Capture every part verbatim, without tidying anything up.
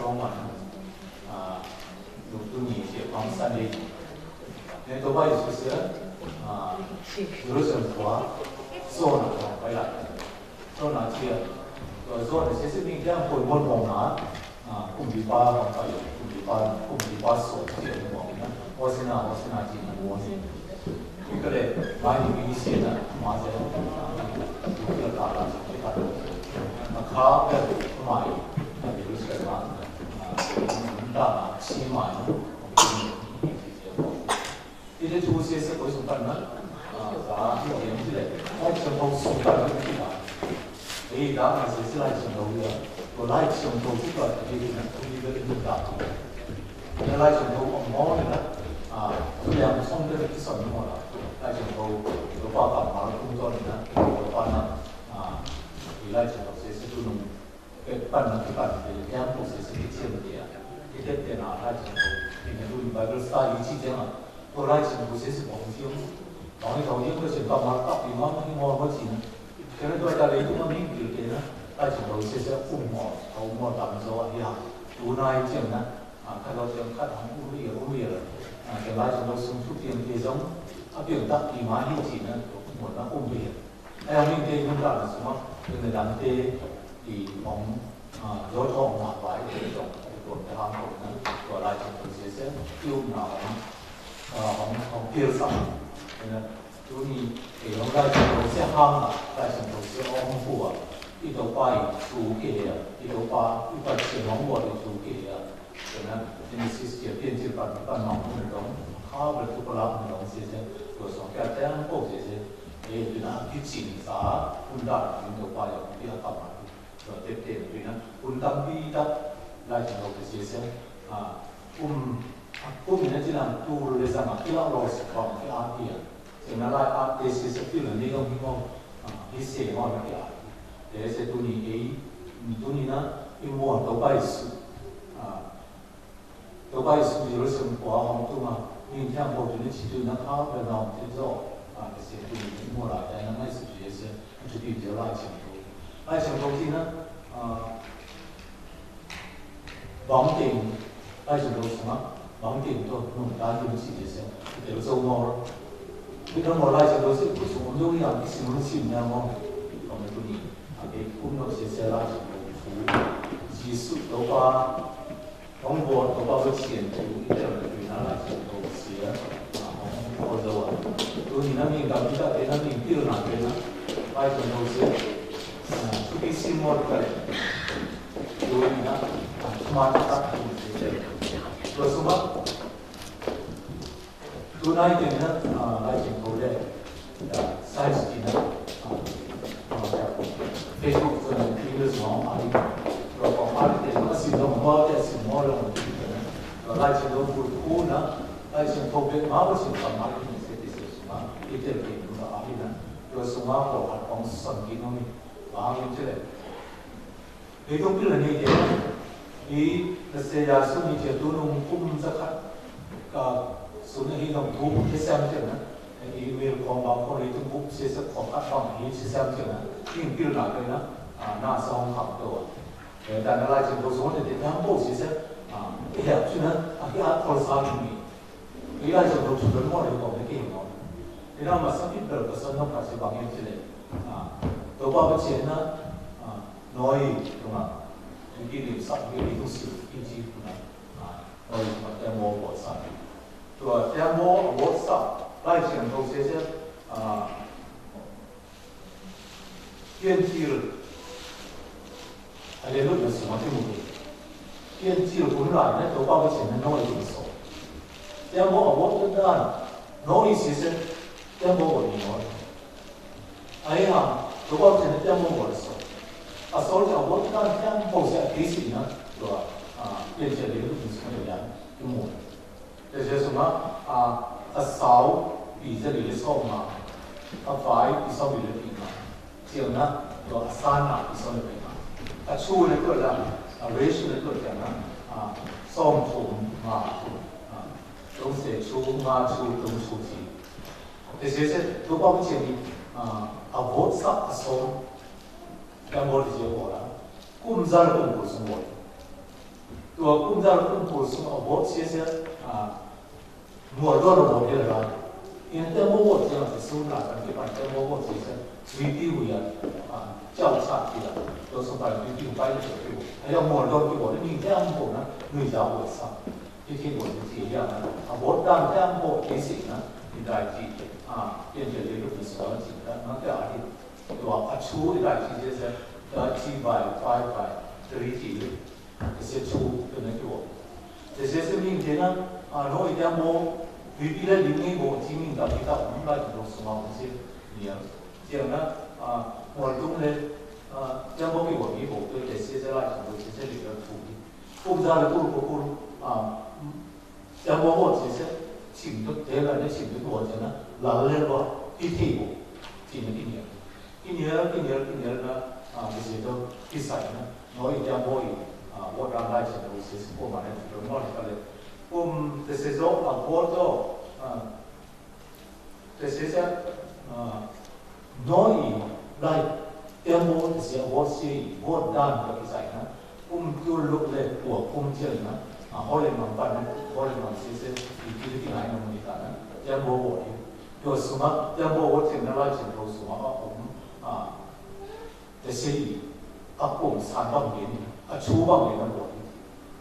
Tongan, a, tu, tu ni cie pang san de. Neh, tôbah Yêsu se, a, Jerusalem kua, so na, bai la. So na cie, so na cie se ning kiang koi mon mong na, a, kum bi pa, kum bi pa, kum bi pa so cie mong na. Hosana, Hosana cie mong. Ikale, mai ni bini sie na, ma se, ikale ta la, ikale. Maka, ke, mai, ke, ke, ma, ta, si, mai. Ite tu sie se ko sung kan na, a, ta, yang sile. Ai, sung ko sung kan na, ita. Ê, dang a se se lai chong dâu ia. Ko lai chong dâu si ko a tê na, ko ni bê ni dang. Neh lai chong dâu ong mô neh na. A, ko liang song tê ki son mô la. Lai chong dâu, dâu pa pa ma la tung ton neh na. Dâu pa na. A, i lai chong dâu se se tu nung. Pê pan na ki pan tê, liang ko se se ki chiem tê a. Ki tê tê na lai chong dâu. Ki ne lu Bible study chi tê na. Ko lai chong dâu se se bong chiem. Bong i tâu yiem ko chiem pa ma la kap i ma ma ki mô mô chiem. Kena dua ta lei tu ma ming bil kena, lai chong dâu se se um mo, tau mo tam zo a ya. Tu nai chiang na, a, ka dau chiang ka dau um bil, um bil. A, kena lai chong dâu sung su tiang ke zong, a piang tak i ma hi chi na, um mo na um bil. A yang ming te yun ta na sung ma, yun na dang te i mong, a, zo chong ma bai, zong, i tuan te hang kong na, tua lai chong dâu se se, i um na hong, a, hong, hong pil sa. Kena, Tuni, ê, hong lai chong dâu se hang a, lai chong dâu se ong hu a, i tâu pa i chu kê a, i tâu pa, i pa chê hong bot i chu kê a. Cho nên, Genesis chia piên chia pan, pan mong mong dong, ha bê tu pa la mong dong se se, tua song kia teng po se se, ê, tu na, ki ching sa, un da, i tâu pa i, i a pa ma. Tua tep tep pi na, un tam pi ta, lai chong dâu pi se se, a, um, a, um na chi nang tu le sa ma, ki la lo se bang, ki a pi a. Se na lai a, te se se pi la ni dong hi mo, a, hi se mo na ki a pi. Te se tu ni e, tu ni na, i mo tau bai su. A, Tau bai su Jerusalem kua hong tung a, ning thiang bo tu ni chi tu na ka, bê nong te zo. A, te se tu ni mo la, tai na mai su tu ye se, tu pi je lai chang tu. Lai chang tu ti na, a, bang ting, lai chang tu sung a, bang ting tu, nung ta tu ni chi ye se, te zo mo. Pi nong mo lai chang tu si, ku sung om yo yang, ki sim lu sim yang mo. Kong tu ni, a, ke kum no se se lai chang tu. Jisu, tau ba, Hong bot ko ba bot sien tu i teo na tu na lai sien ko sia, a, hong ko zawa. Tu ni na ming dam kita te na ming pil na te na. Lai sien ko sia. A, tu ki sim mot kare. Tu ni na, a, tu ma ta tu ni te. Tu suma. Tunai kêng na, a, lai kêng kôl le, a, size kêng na, a, a, Facebook kêng na, English mong, a, i, ro kong a, i, a, sim dong mo, i, a, sim mo, lo, a, lai kêng dong kôl kôl na, lai kêng kôl bê, ma, ba, sim, ka, ma, i, se, ti, se, suma, i, te, kêng, na, a, i, na, ro, suma, ko, a, kong, son, kêng, no, mi, ba, mi, te, le. Ê, tông pil la ni te. Ê, la se ya su ni te tu nung kum za khat. Ka su na hi nung tu kum te sem te na. Ê, mi kong bang kong ri tu kum se sa kong khat bang hi se sem te na. Ê, pil na te na. A, na sa hong kham to. Ê, ta na lai chang ko su na te tam po se sa. A, ê, ya chu na. A, ki a kol sa ni mi. Ê, lai chang ko chu na mo le kong te ki mo. Ê, na ma sa pil bel ko sa na pa se bang ê che le. A, to ba ba che na. A, Nôi, đúng không? Những kỷ niệm sống, những kỷ niệm sự, kinh dị của nó. À, nôi, mà tem mô bột sẵn. Tua tem mô bột sẵn. Lai Siêng Thô sẽ sẽ, à, tiên tri. Hallelujah, sự mà tin mục. Tiên tri của nó lại, nó tổ bao cái chuyện nó nói gì số. Tem mô bột sẵn. Nôi sẽ sẽ, tem mô bột sẵn. Ai hăng, tôbao chên na tiam mông wor so. A sol chao wor tiam mông se a tisi na, tua, a, pian chên le lu kin sung ya, ki mông. Te je sung a, a, a sau, pi je le so ma. A fai, pi sau pi le pi ma. Tiam na, tua a san na, pi sau le pi ma. A chu le tua la, a re chu le tua tiam na, a, song chu, ma chu, a. Dong se chu, ma chu, dong chu ti. Te se se, tôbao chên ni, a, a wor sa a sol. Yang wor ti je wor la. Kum za le kum kum sung wor. Tua kum dal kum pô sung a wot sie sie, a, mual dua lo wot ye la. In tem bo wot ye la, te sung la, kan ke pan tem bo wot sie sie, sui ti wu ya, a, chao sa ti la. Tua sung pan sui ti wu pai le sui ti wu. A ya mual dua ki wot, ni tem bo na, nui za wot sa. Ti ti wot ti ya na. A wot dan tem bo ti si na, ni dai ti. A, pien je le lu ni so ti na, na te a ti. Tua a chu dai ti sie sie, dai ti bai, bai, bai, tri ti. Tese chu tene ki wot. Tese se ming tena, a, no, i tem bo, pi pi le ling i bo, ti ming ta pi ta, ming la ki bo suma ko se, ni a. Ti a na, a, wal tung le, a, tem bo ki wot i bo, tese se la ki bo, tese li ka chu. Kum za le kum ko kum, a, Tem bo wot sie se, chim tu te la ne chim tu wot na, la le bo, ti ti bo, ti ne ki ne. Ki ne, ki ne, ki ne na, a, bi se to, ki sai na, no i tem bo i, a, wot dan lai se no se se ko ma ne tu no ka le. Kum, te se zo, a, wot zo, a, Te se se, a, no i, lai, tem bo te se wot se i, wot dan ka ki sai na, kum tu luk le, kua kum jel na, a, hole mang pan na, hole mang se se, i ki ki nai na muni ka na, tem bo wot i, tua suma, tem bo wot se na lai se tua suma, a, kum, a, Tese i, a kum san bang yen, a chu bang yen a wot i.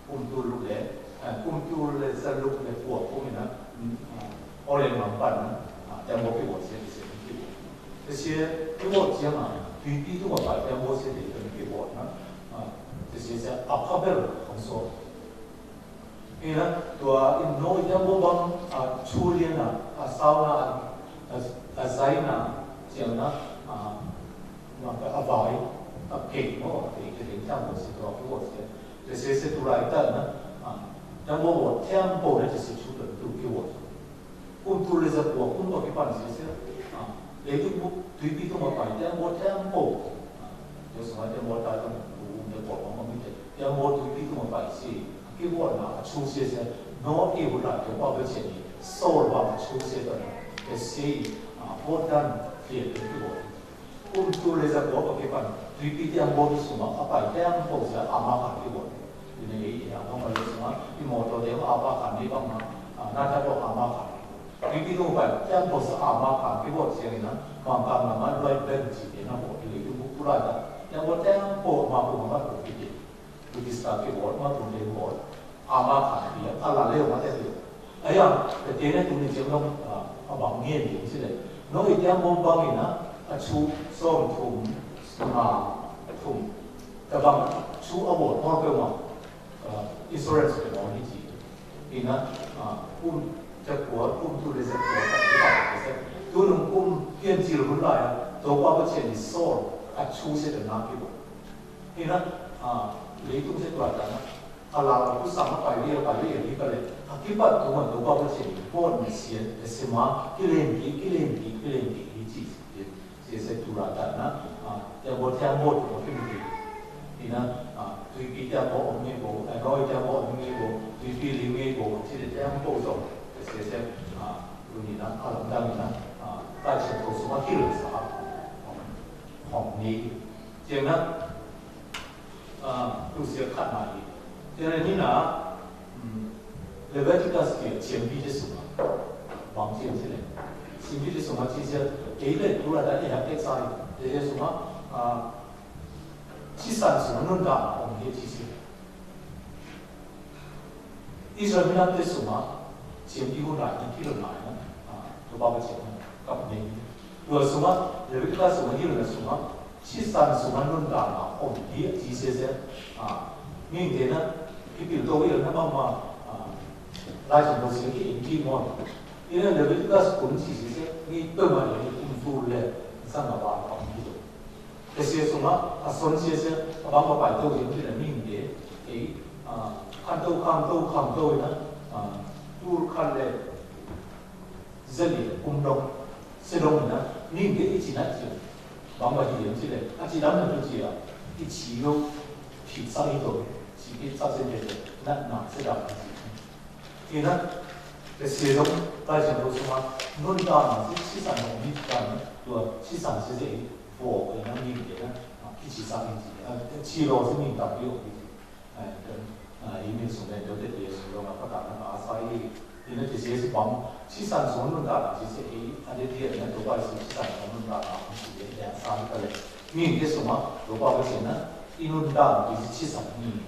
Kum tu luk le, a, kum tu le sa luk le kua kum i na, mm, a, ole mang pan, a, tem bo ki wot se, tese ki wot. Tese ki wot se ma, pi pi tu ma pa tem bo se de ki wot na, a, tese se a kabel kong so. Ina, tua, in no, i tem bo bang, a, chu lien na, a, sau na, a, a, a zai na, ciang na, a, ma ka, a vai, a kei mo, a kei, kei tem bo se, tua, tua se. Te se se tu lai ta na, a, tem bo, tem bo na, te se chu ta, tu ki wot. Kum tu le za kua, kum kua ki pan se se. A, le tu bu, tui pi tu ma pai, tem bo, tem bo. A, yo so ma tem bo ta, tem bo, kum tem bo, ma mi tem. Tem bo tui pi tu ma pai se. Ki wot na, a chu se se. No, i wot na, tem bo ba che ni. So ba a chu se ta. Te se, a, wot dan, ye, te ki wot. Kum tu le za kua, kua ki pan. Tui pi tem bo tu suma, a pai, tem bo za, a ma ka ki wot. Ina i, i, a, ma, ma, le, suma, i, moto, de, a, ba, kan, ni, ba, ma, a, na, ta, bo, a, ma, kan. Pi, pi, no, ba, tem bo, sa, a, ma, kan, ki, bo, si, na, ma, kan, na, ma, lai, ben, si, de, na, bo, i, le, tu, bu, ku, la, da. Tem bo, tem bo, ma, ku, ma, ma, ku, ki, de. Ku, di, sa, ki, bo, ma, ku, de, bo. A, ma, kan, ki, a, la, le, ma, de, le. Aya, te, te, ne, tu, ni, jeng, dong, a, a, bang, ngien, jeng, si, le. No, i, tem bo, bang, i, na, a, chu, som, tum, suma, tum. Te, bang, chu, a, bo, mor, ke, ma. Ă, insurance pè nong hĭ ji. Ină, ă, kum, jak kual, kum tu le jak kual, tă, tă, tă, tă. Tunung kum, pien jil hun lai, ă, to pa pa chen ni sol, ă, chu se tơna ki bo. Ină, ă, le tung se tua tơna. Ă, la, la, ku sa ma pai le, pai le, ni ka le. Ă, ki pa tu ma to pa pa chen ni, bon ni sien, e se ma, ki len ki, ki len ki, ki len ki, hĭ ji. Sese tu la tơna, ă, tem bo, tem bo, tem bo, tem bo. Ină, ă, tui pi tem bo, ôm ni bo, ă, noi tem bo, ôm ni bo, tui pi ling ni bo, ci le tem bo zong. Sese, ă, tu ni na, ă, lam dang ni na, ă, ta chen to suma kil sa, ă, ôm ni. Jeng na, Ă, tu sie khat ma i. Tene ni na, hm, Leviticus ke, siam bi je suma. Bang siam si le. Siam bi je suma ci sie, ke le tu la da ni hap tek sai. Je je suma, ă, ci san suma nun da, ôm ye ci sie. Israel mi na te suma, siam bi hu na, ni ki lo na, ă, tu ba ba siam, kap ni. Tua suma, Leviticus suma, Hil na suma, ci san suma nun dang a, ôm, di, di se se, a, nging de na, ki pil to wi na bang ma, a, lai sum bo se ki, ki mo. Ină Leviticus kum ci se se, ni pe ma le, kum tu le, sang a ba, a, ki to. Te se suma, a son se se, a bang ma pai to wi na nging de, e, a, kan to, kan to, kan to na, a, tur kan le, Zali, kum dong, se dong na, ning ke i ci na ci. Bang ba hi yem ci le, a ci dam na tu ci a, i ci yo, pi sa i to, ci pi sa se de, na, na, se dam na ci. Ină, te se dong, ta se do suma, nun ta na, se, si sa na, ni ta na, tu, si sa se se, bo, na, ning ke na, a, ki ci sa ni ci, a, ci lo se ning ta yo, ni ci. A, 啊，一面从来都在耶稣中啊，不但那个阿萨伊，因为这些是帮七三从论大的，这些诶，他的店呢，都拜是七三从论大的，这些两三个人，面的什么，都报个钱呢，一论大的，就是七三，嗯。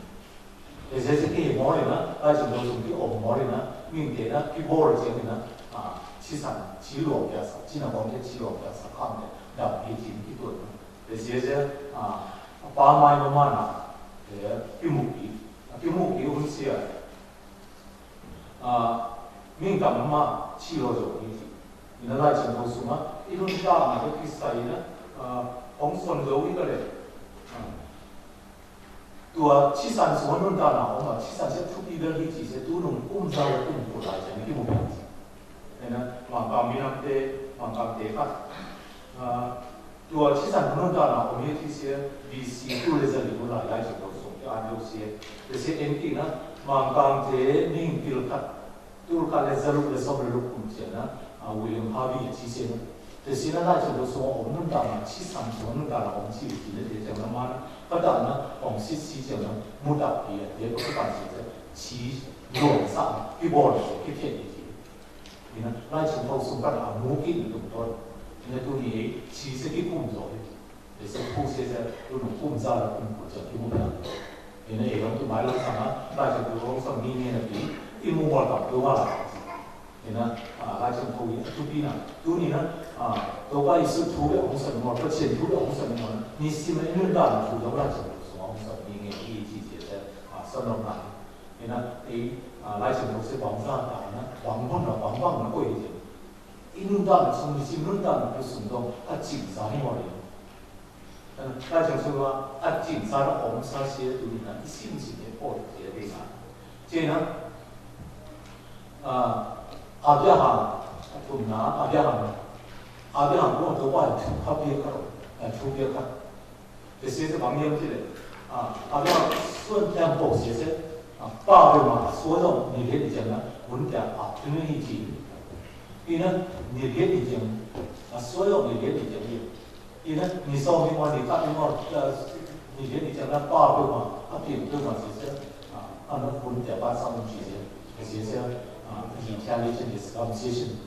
这些是给毛的呢，而且都是给我毛的呢，面的呢，给毛的钱的呢，啊，七三，七六比较少，七三光的七六比较少，看的，两黑金一顿。 Tê sié sié, a, pa mai ma mana, ê, kimuki, a, kimuki un sié, a, mingkang ma, chi lo zo ni ti. Ina lai chen ho suma, i nun ta na ko kisai na, a, ong son zo i ka le. A. Tua chi san suma nun ta na, ong ma chi san sié tu pi bel hi chi sié tu nun kum za le kum ku lai chen kimuki. Ê na, mangkang minang te, mangkang te kat. A, tua chi san nun ta na, ong ye ti sié, bi si tu le za li ku lai lai chen ho sung, ki an yo sié. Te sié en ki na, mangkang te ning pil kat. Tu kat le za lu le som le lu kum sié na, a, William Harvey ye chi sié na. Te sié na lai chen ho sung, ong nun ta na, chi san sung nun ta na, ong chi ti le te chen na ma na. Ka ta na, ong si si chen na, mu ta pi ya, te ko pan si te, chi, luang sa, ki bon, ki te ni ti. Ina, lai chen ho sung kan a mu ki ni tum ton. Ina tu ni, chi se ki kum zo. Ê se pu se se, tu nu kum za la kum ku za ki mu ya. Ina, ê long tu mai long sa ma, lai chen tu long sa mi ni na pi, i mu wa ka tu wa la. Ina, a, lai chen ho i, tu pi na, tu ni na, a, to ba i su tu le ong sa ni mo, to chen tu le ong sa ni mo, ni si ma i nun da na tu le lai chen tu so ong sa mi ni i ti ti se, a, sa long na. Ina, ê, a, lai chen ho se bang za ta na, bang bang na, bang bang na ko i chen. I nun ta na sung ni si nun ta na ku sung dong, a ching sa ni mo le. Ê, lai chen sung wa, a ching sa na ong sa sié tu ni na, i sim sim ni po sié de na. Sié na, a, Abraham, a tum na, Abraham. Abraham ko to wa tu, ha pia ka, a tu pia ka. Tê sié sié bang yem ti le. A, a bia suan tiang po sié sié. A, pa bia ma, a suan dong ni le di jang na, un tia a tu ni ji. Ina, ni le di jang. A suan dong ni le di jang ye. Ina, ni so mi ma ni ka ni ma, a, ni le di jang na pa bia ma, a pia bia ma sié sié. A, a na un tia pa sa un ji sié. Sié sié, a, intelligent discrimination.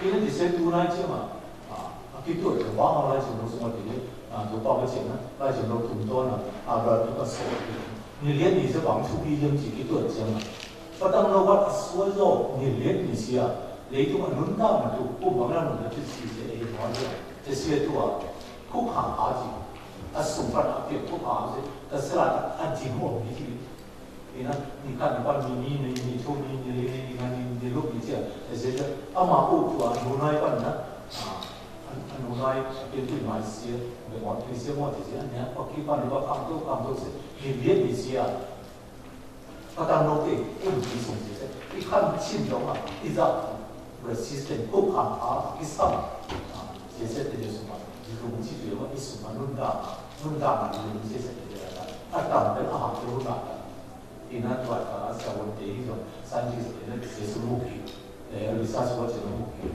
Ina di se tu nai chen ma. A, a ki tu, chen bang lai chen lo suma di le, a, tu pa ba chen na, lai chen lo tum to na, a, ba tu ka so. Ni liet ni se bang tu bi yem chi ki tu chen ma. Patang lo wat a so zo, ni liet ni sia. Le tu ma nun ta ma tu, kum bang la nun ta tu si se e ma ya. Te sia tu a, ku ka a ji. A sung pa a pi ku ka se, ta se la ta a ji mo bi ji. Ina, ni kan ni pan ni ni ni ni tu ni ni ni ni ni ni ni lu ni tia. Ê se ja, ama u tu a nu nai pan na. A, a, a nu nai, pin tu mai sia, be mo ni sia mo ti sia, ni a pa ki pan ni pa kam tu, kam tu se, ni bia ni sia. Pa tan no ke, un ni sung sia se. I kan chin dong a, i za, resistant, ku kan a, i sam. A, sia se te je suma, i lu ni si tu ma, i suma nun da, nun da ma, i lu ni sia se te je da. A tam pe a ha tu nun da. Ina tuaca a sia won te hi zong, scientist ina te se su mu ki, e, research wa ce mu ki.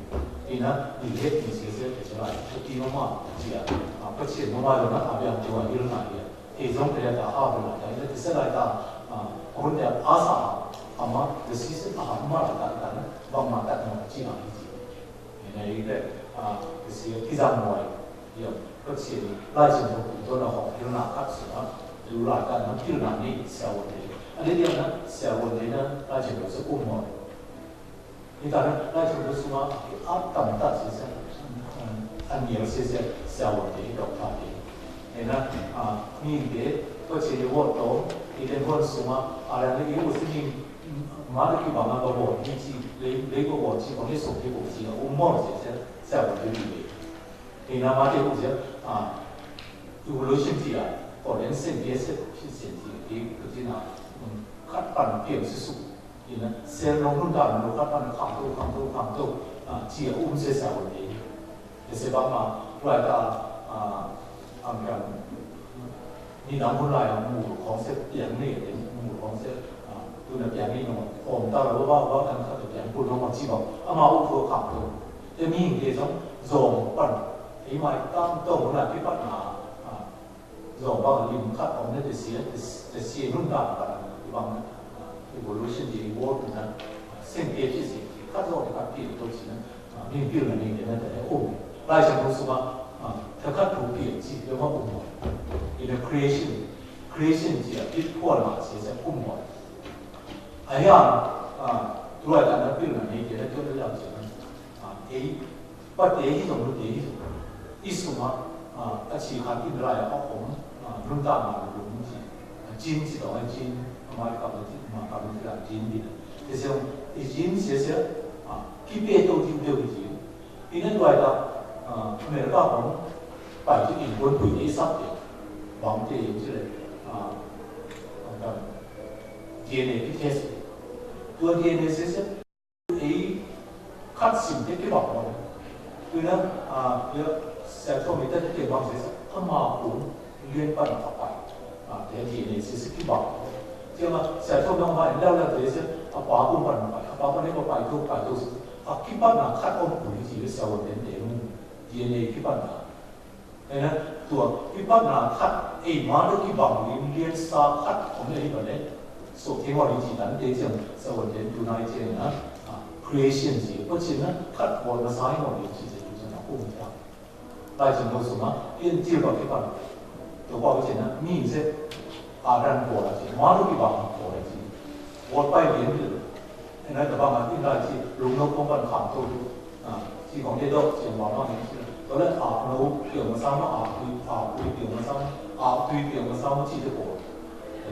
Ina, ni het ni se se te se lai, te ki ma ma, cia, a, pa ce ma ma zong na, a biang tua hil na ya. E zong te ta ha bu la ta, ina te se lai ta, a, kon te a sa, a ma, te si se ta ha ma la ta, ta na, bang ma ta ma ci na hi ci. Ina i te, a, te si ki zang mo ai. Yom, kơ sia ni, lai chen to kum to na hong, hil na kat sua, lu lai kat na, hil na ni, sia won ni. Ani dia na, sia won ni na, lai chen to sa kum mo. Ita na, lai chen to suma, a tam ta sia sia, an yel sia sia, sia won ni, dok ta ni. Ina, a, ni de, kơ sia ni won to, i den won suma, a la ni, i u si ni, ma de ki ba ma ba won, ni ci, le, le ba won, ci, won ni sum ni won ci, u mo sia sia, sia won ni. Ina ma te u zia, a, evolution ti a, kò len sen bia se, sen ti a, ki, ki ti na, mm, kat pan piang si su. Ina, sen long nun ta, long kat pan kang to, kang to, kang to, a, ti a um se sa won e. E se ba ma, lai ta, a, ang kan, Ni nang mun lai mù khong se piang ni, mù khong se, a, tu na piang ni nong, om ta la wa wa kan ka piang pu nong ma chi bang, a ma u fu kang tu. Te mi hing te zong, zong pan, i mai tam tong mun lai pi pat na, a, zong bang lim kat om ne te sie, te, te sie nun dang pan. Bằng, à, evolution, the evolve, nè, à, seng pia chi si, khăt lo khăt pia tô chi nè, à, ming pia nè, ming nè, nè, ôm. Lai Siang Tôu sung a, à, tha khăt tô pia chi, yua ma ôm. In a creation, creation chi a, bit kual ma chi, sa ôm. A yang, à, tu lai ta nè pia nè, ming nè, nè, tu lai ta chi, à, ei, Bát dế hí dòng, bát dế hí dòng. Í sung a, a, a chi khăn in rai a khong, a, nun ta ma lu nun chi. A, jin chi dòng, a, jin, a, ma kăm lu chi, ma kăm lu chi la jin đi. Thế xong, í jin sia sia, a, kí pê tô jin pê jin. Í năn duai ta, a, America khong, bai chi in kuôn pui í sắp đi. Bang tê in chi lê, a, a, kăm, D N A kí test đi. Tua D N A sia sia, Ê, khăt sim tê kí bang ôh. Tui nă, a, yua, sa chôm ê tê kí bang sê sê, a ma kung, luyên păn a pai. A, tê kí nê sê sê kí bang. Tê ma, sa chôm nong ma, leo leo tê sê, a pa kung păn a pai, a pa păn ê pa pai tô, pai tô sê. A kí păn a khăt ôm kung ê jê, sa won tê tê mung, tê nê kí păn a. Ê nă, tua, kí păn a khăt, ê, ma dô kí bang, lim lien sa khăt, khŏm ê bă lĕ. Sô kê mô ri chi đăn tê chiang, sa won tê tu nai chiang nă, a, creation chi, pă chi nă, khăt won nă sa mô ri chi tê tu chiang nă, kung chiang. Lai chiang nô sô ma, ê, chi bă kí păn. Tua bă kí chi nă, mi se, a đăn bă la chi, ma dô kí bang bă la chi. Won pai lien lĕ. Ê nă, ta bang a, in lai chi, lung nô kông păn khang tô. A, chi khŏng dê dôk, chi khŏng bang bang chi. Tôle a nô, piêng ma sa ma, a tui, a tui piêng ma sa ma, a tui piêng ma sa ma, chi dê kô.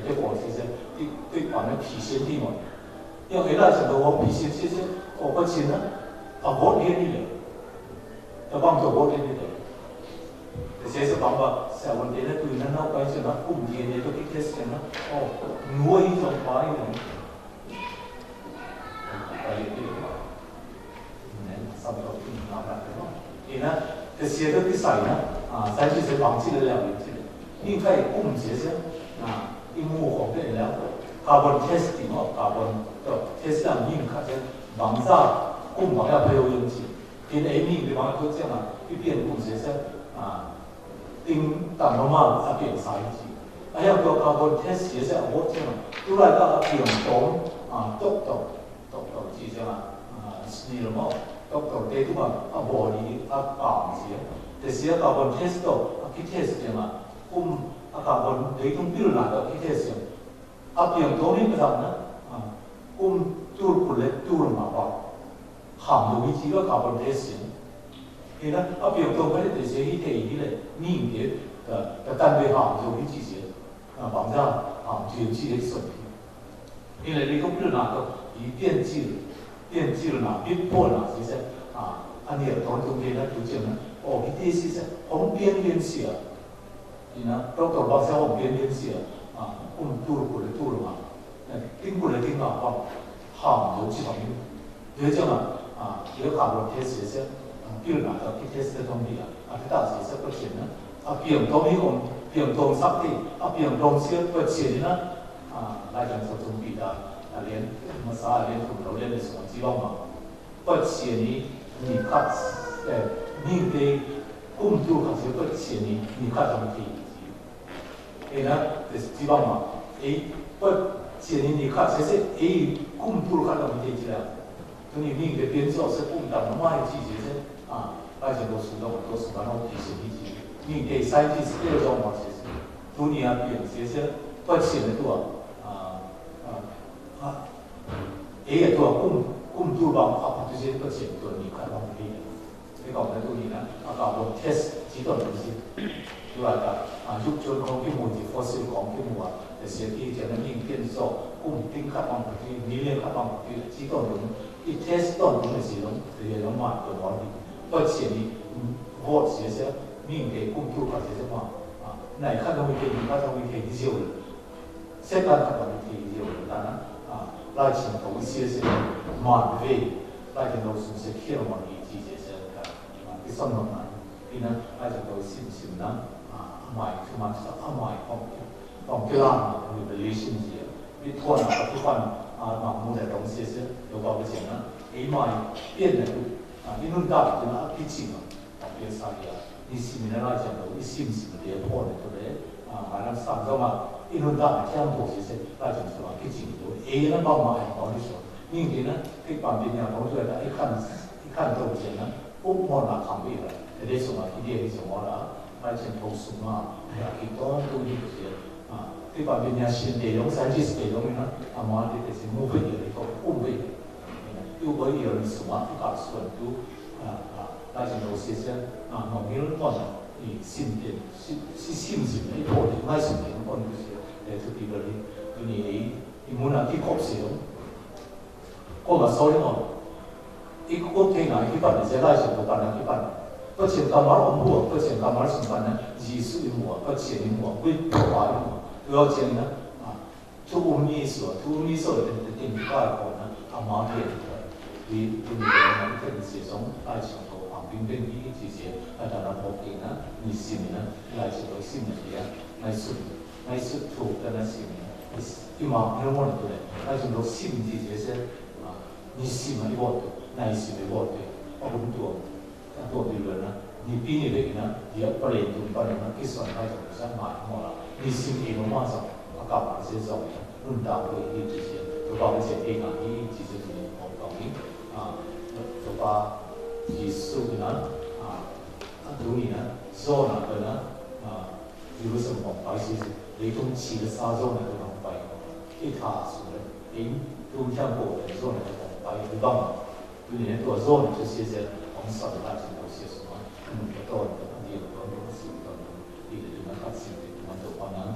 Dê kô chi se, ti, ti păn nă, phi sien ti mô. Yua, ê lai chi dô, phi sien chi se, ơ, pă chi nă. A, bôt dê ni lĕ. Ta bang dô bôt dê ni lĕ. Tê se se bang bă, sa won dê nă, tui nă, nao pai chi nă, kŭm dê ni, dô ki test chi nă. Ơ, nuă i dong pai ni. Ê nă, tê sia dô ti sai nă, a, sai chi se bang chi lĕ lĕ, chi lĕ. Ning kai kŭm sia sia, a, i mu khŏng tê lĕ. Carbon test ti mô, carbon, tê, test la ning kai se bang sa, kŭm bang ya phe yong chi. Tin ê ning ti bang tŭ sia ma, i piên kŭm sia sia, a, Ting tăm ma ma a piêng sai chi. A yang tua carbon test sia sia a wot chi ma. Tu lai ta a piêng tong, a, tok tok, tok tok chi sia ma, a, smear ma, tok tok tê tu ma, a body, a pam sia. Tê sia carbon test tok, a ki test sia ma. Kŭm a carbon tê tung pil na tok ki test sia. A piêng tong ni pơsang na, a, kŭm tur kŭl lĕ tur ma pa. Hăm dô hi chi gah carbon test sia. Ê nă, a piêng tong kha lĕ tê sia hi tê hi lĕ, ning tê, ta, ta tan bê hăm dô hi chi sia. A, bang za, hăm dô hi chi lĕ sŏn hi. Ê nă, lĕ kông pil na kông, hi piên chi, piên chi na, bit pô na chi sia. A, a nia tong tong kê na tu chi na. Ơ, hi tê chi sia, hong piên piên sia. Ê nă, doctor bác sĩ hong piên piên sia, a, kŭm tur kŭl lĕ tur ma. Ê, ting kŭl lĕ ting ma, hong, hong, dô chi hong. Dê chang a, a, dê carbon test sia sia, a, pil na, ta ki test tê tong bia, a, tê ta sia sia pă chien nă. A, piêng tong hi hong, piêng tong sak ti, a, piêng tong sia pă chien nă. A, lai chang sa tung bi ta, a, lien, ma sa lien tung lo lien lĕ song chi long ma. Pă chien ni, ni khăt, ê, ning tê kŭm tu khăt sia pă chien ni, ni khăt dong ti. Ê nă, tê chi bang ma. Ê, pă chien ni, ni khăt sia sia, ê, kŭm tu khăt dong ti chi la. Tu ni ning tê piên so sia kŭm tam ma chi sia sia. A, ai sia dô su dong, dô su dong, dô su dong, ning tê sai chi sia dong ma sia sia. Tu ni a piên sia sia, pă chien ni tu a. A, a, a. Ê, a tua kŭm, kŭm tu bang, a, a, tu sia pă chien tua ni khăt bang pi. Ê, kông nă tu ni nă, a, carbon test, chi ton tu sia. Tua ta, a, yŭk chuôn khong ki mu, chi fossil khong ki mu a, tê sia ki, chi nă ning piên so, kŭm ting khăt bang pi, million khăt bang pi, chi ton tu, i test ton tu ni sia long, tê sia long ma, tu bang ni. Pă chien ni, mm, vot sia sia, ning tê kŭm tu khăt sia sia ma, a, nai khăt long mi tê, ni khăt long mi tê, ni sia long. Sét tan khăt bang ti yô ta nă, a, lai ching kâo sia sia, man ve, lai ching kâo sung sia kiê man i chi sia sia ta, a, ki son man nă, i nă, lai ching kâo sim sim nă, a, a mai, ki man sa, a mai, kong ki, kong ki lan, a, revelation sia, bi tuan, a, ki pan, a, ma mu nă dong sia sia, yô kâo ki sia nă, i mai, piên nă tu, a, i nun ta, ki nă, a, ki ching nă. Pia sa ia, i sim i nă lai ching kâo, i sim sim nă, pia pô nă tu le, a, ma nă sam kâo ma, Ih nŭn dang tiang tô si se, lai ching suma ki ching tô. Ih nŭn bang ma ai kong di so. Ning di nŭn, ih bang di nŭn kong tu da, ih kan, ih kan tô si nŭn, uk mon la kang bi la. Te de suma ki di ih suma la, lai ching tô suma, ya ki ton tô di si. Ih bang di nŭn science de yong, scientist de yong nŭn, a ma di te si mu bi di ko, um bi. Ih ko ih suma, ih ka suan tô, lai ching tô si se, ma mi lŭn mon, ih sim de, si, si sim sim, ih tô di, mai sim de, kon di si, eh, to be very, ih, Ih mùn nang ki kop seng. Kôma sori mò. Ih kop teng nang ki pan, zia lai seng kop pan nang ki pan. Pơcheng kamal ôm bua, pơcheng kamal seng pan nang, Yêsu ih mua, pơcheng ih mua, wit pơpa ih mua. Wit pơcheng nang, a, tu umi sua, tu umi sua, teng, teng, teng, ki pa kop nang, a ma kien. Ih, ih mùn nang ki pan, ih song, lai seng kop, ang ping ping, ih, ih, ih, a, ta nang kop kien nang, ih sim nang, lai seng kop sim nang, ih, a, lai seng. Ngai sut thuk ta nai sim. Is, i ma, nai won tu le. Nai sim lo sim di je se. Nai sim i wot. Nai sim i wot. A bun tuong. A tuong di lo na. Ni pi ni be na. Dia palen tu pa na ki son nai tu sa ma mo la. Ni sim i lo ma sa. A ka ma se so. Nun ta ko i di je. Tu ba se i na i di je ni ko ko ni. A, tu ba Yêsu na. A, a tu ni na. So na ko na. A, Yêrusalem vòng vây, Yêrusalem, lễ chun chỉ là xa Yôna vòng vây. Cái thà xuống đấy, đến tu theo bộ để Yôna vòng vây, thì vòng. Tuy nhiên, tua Yôna, chứ xưa giờ, ông sợ là chỉ có xưa xuống, ông có tôn, có điều, có sự tôn, thì là chúng nó phát sinh, thì chúng nó được quan năng.